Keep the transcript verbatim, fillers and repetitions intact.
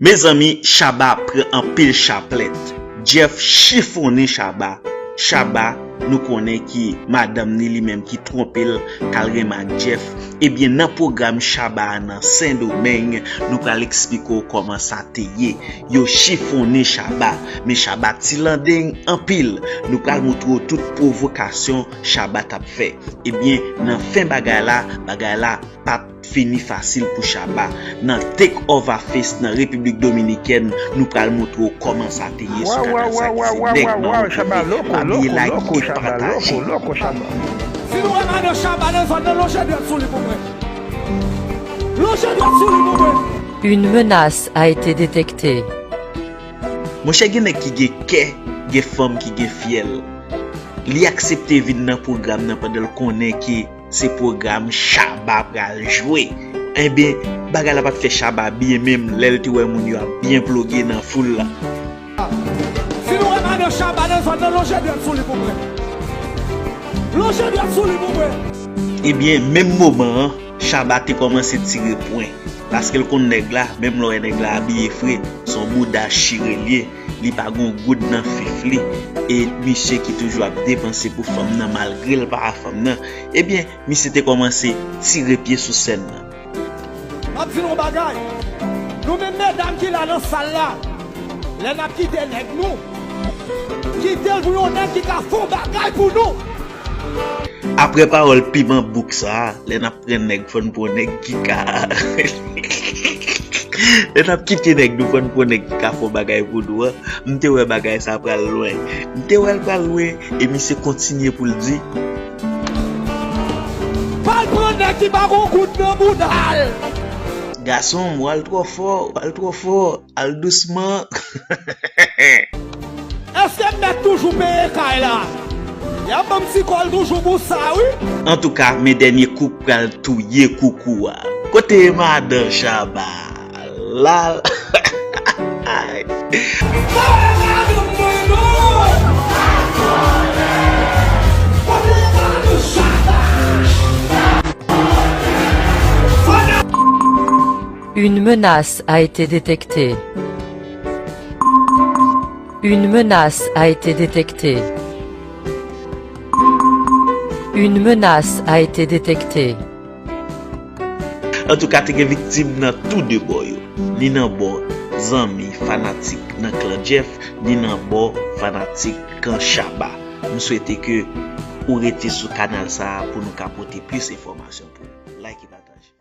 Mezanmi, Shabba pran anpil chaplèt. Jeff chifonnen Shabba. Shabba, nou konnen ki madanm ni li menm ki twonpe l, t al renmen ak Jeff. Ebyen, nan pwogram Shabba a nan Sendomeng, nou pral eksplike w kòman sa te ye. Yo chifonnen Shabba, men Shabba ti landeng anpil. Nou pral montre w tout pwovokasyon Shabba t ap fè. Ebyen, nan fen bagay la, bagay la p ap fini fasil pou Shabba. Nan Take Over Fest nan Repiblik Dominikèn, nou pral montre w kòman sa te ye sou kanal sa ki se Nèg Mawon T V. Pa bliye like e pataje. Si nou wè madan Shabba nan zòn nan, lonje dwèt sou li pou mwen. Lonje dwèt sou li pou mwen. Une menace a été détectée. Monchè, gen nèg ki gen kè, gen fanm ki gen fyèl. Li aksepte vin nan pwogram nan pandan l konnen ke se pwogram Shabba pral jwe. Enben, bagay la pa t fè Shabba byen menm lè l te wè moun yo ap byen ploge nan foul la. Si nou wè madan Shabba nan zòn nan, lonje dwèt sou li pou mwen. Lonje dwèt sou li pou mwen. Ebyen, menm moman an, Shabba te kòmanse tire pwen. Paske l konn nèg la, menm lè w wè nèg la abiye fre, se yon bouda chire l ye. Li pa gen yon goud nan fif li. E misye ki toujou ap depanse pou fanm nan malgre l pa fanm nan. Ebyen, misye te kòmanse tire pye sou sèn nan. M ap di nou yon bagay. Nou menm medam ki la nan sal la, lè n ap kite nèg nou, kite l pou yon nèg ki ka fè yon bagay pou nou. Apre pawòl piman bouk sa a, lè n ap pran nèg, fò n pran nèg ki ka. Lè n ap kite nèg nou, fò n pran nèg ki ka fè yon bagay pou nou an. M te wè bagay sa pral lwen. M te wè l pral lwen, e misye kontinye pou l di. Pa al pran nèg ki pa gon goud nan bouda l. Gason m, w al twò fò, w al twò fò, al dousman. Èske m mèt toujou peye kay la? Y ap ban m ti kòl toujou pou sa, wi. Antouka, men dènye kou k pral touye koukou a. Kote madan Shabba? La. Une menace a été détectée. Une menace a été détectée. Une menace a été détectée. Antouka, te gen viktim nan tou de bò yo. Ni nan bò zanmi, fanatik nan klan Jeff, ni nan bò fanatik kan Shabba. M swete ke ou rete sou kanal sa a pou nou ka pote plis enfòmasyon pou ou. Like e pataje.